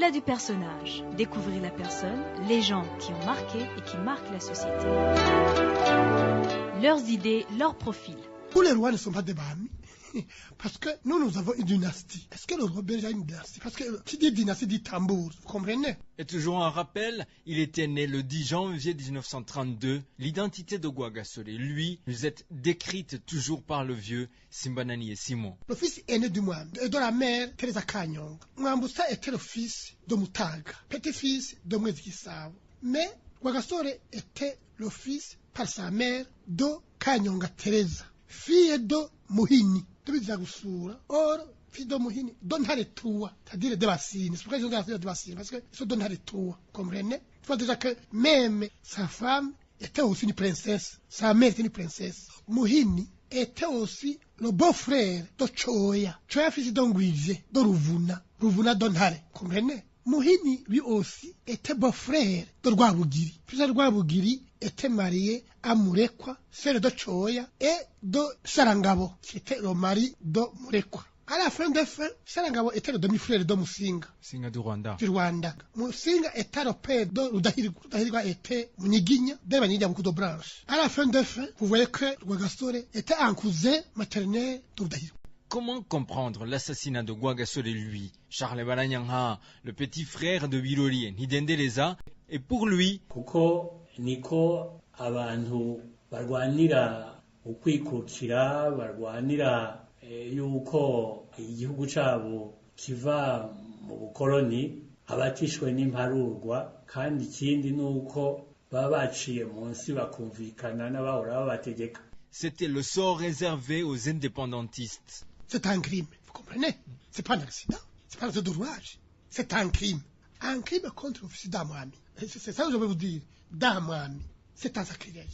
Au-delà du personnage, découvrir la personne, les gens qui ont marqué et qui marquent la société. Leurs idées, leurs profils. Tous les rois ne sont pas des Bahami. Parce que nous, nous avons une dynastie. Est-ce que le roi belge a une dynastie? Parce que qui dit dynastie dit tambour, vous comprenez? Et toujours un rappel, il était né le 10 janvier 1932. L'identité de Rwagasore, lui, nous est décrite toujours par le vieux Simbananiye Simon. Le fils aîné du Mwami et de la mère Teresa Kanyonga. Mwambutsa était le fils de Mutaga, petit-fils de Mwezi Gisabo. Mais Rwagasore était le fils, par sa mère, de Kanyonga Teresa, fille de Muhini. Tubiza gusura. Or, fils de Muhini, de Ntare trois, c'est-à-dire de Basine. C'est pourquoi ils ont dit de Basine, parce que ils sont de Ntare trois, comprenez? Il faut déjà que même sa femme était aussi une princesse, sa mère était une princesse. Muhini était aussi le beau-frère de Choya. Choya, fils d'Ongwije, de Ruvuna, Ruvuna de Ntare, comprenez? Muhini, lui aussi, était beau-frère de Rwabugiri. Fils de Rwabugiri était marié à Murekwa, sœur de Choya, et de Sarangabo, qui était le mari de Murekwa. À la fin des fins, Sarangabo était le demi-frère de Musinga. Musinga du Rwanda. Du Rwanda. Musinga était le père de Rudahigwa. Rudahigwa était Munyiginya, de Banyiginya, beaucoup de branches. À la fin des fins, vous voyez que Rwagasore était un cousin maternel de Rudahigwa. Comment comprendre l'assassinat de Rwagasore lui? Charles Baranyanka, le petit frère de Birori et Ntidendereza, et pour lui, Kuko niko abantu barwanira ukwikukira, barwanira yuko igihugu cabo kiva mu bukoloni, abatishwe n'imparurwa, kandi ikindi nuko baba baciye munsi bakumvikana n'abahora babategeka. C'était le sort réservé aux indépendantistes. C'est un crime, vous comprenez? C'est pas un accident, c'est pas un accident de rouage, c'est un crime. Un crime contre l'office d'Amwami. C'est ça que je vais vous dire. D'Amwami, c'est un sacrilège.